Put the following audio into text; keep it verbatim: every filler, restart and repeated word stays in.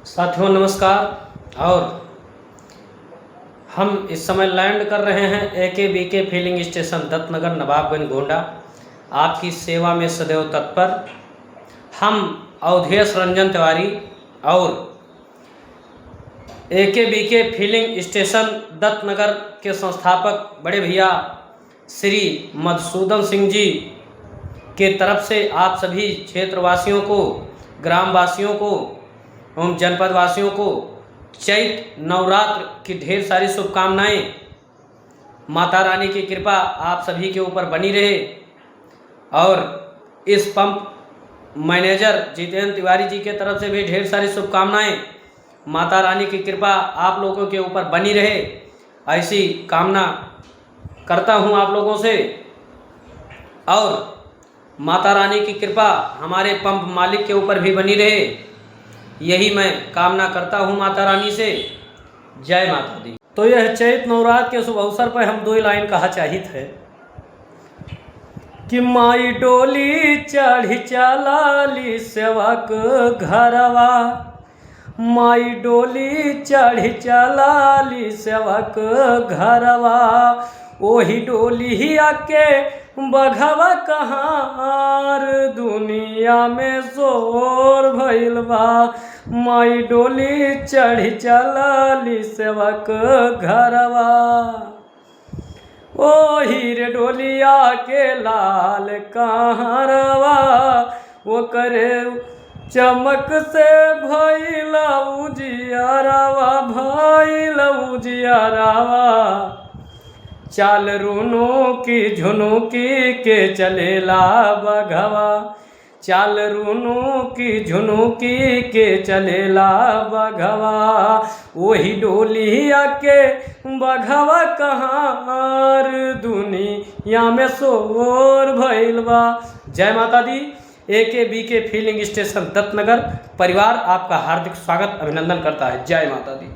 साथियों नमस्कार। और हम इस समय लैंड कर रहे हैं एके बीके फिलिंग स्टेशन दत्तनगर नवाबगंज गोंडा। आपकी सेवा में सदैव तत्पर हम अवधेश रंजन तिवारी और एके बीके फिलिंग स्टेशन दत्तनगर के संस्थापक बड़े भैया श्री मधुसूदन सिंह जी के तरफ से आप सभी क्षेत्रवासियों को, ग्रामवासियों को एवं जनपदवासियों को चैत नवरात्र की ढेर सारी शुभकामनाएं। माता रानी की कृपा आप सभी के ऊपर बनी रहे। और इस पंप मैनेजर जितेंद्र तिवारी जी के तरफ से भी ढेर सारी शुभकामनाएं। माता रानी की कृपा आप लोगों के ऊपर बनी रहे, ऐसी कामना करता हूँ आप लोगों से। और माता रानी की कृपा हमारे पंप मालिक के ऊपर भी बनी रहे, यही मैं कामना करता हूँ माता रानी से। जय माता दी। तो यह चैत नवरात्र के शुभ अवसर पर हम दो लाइन कहा चाहित है कि माई डोली चढ़ी चलाली सेवक घरवा, माई डोली चढ़ी चलाली सेवक घरवा, ओही डोलिया के बघवा कहार दुनिया में शोर भइल बा। माई डोली चढ़ी चलाली सेवक घरवा, ओही रे डोलिया के लाल कहारवा, ओकरे चमक से भइल उजियारवा, भइल उजियारवा। चाल रुनुकी झुनुकी के चलेला बघवा, चाल रुनुकी झुनुकी के चलेला बघवा, ओही डोलिया के बघवा कहार दुनिया में शोर भइल बा। जय माता दी। एके बीके फिलिंग स्टेशन दत्तनगर परिवार आपका हार्दिक स्वागत, अभिनंदन करता है। जय माता दी।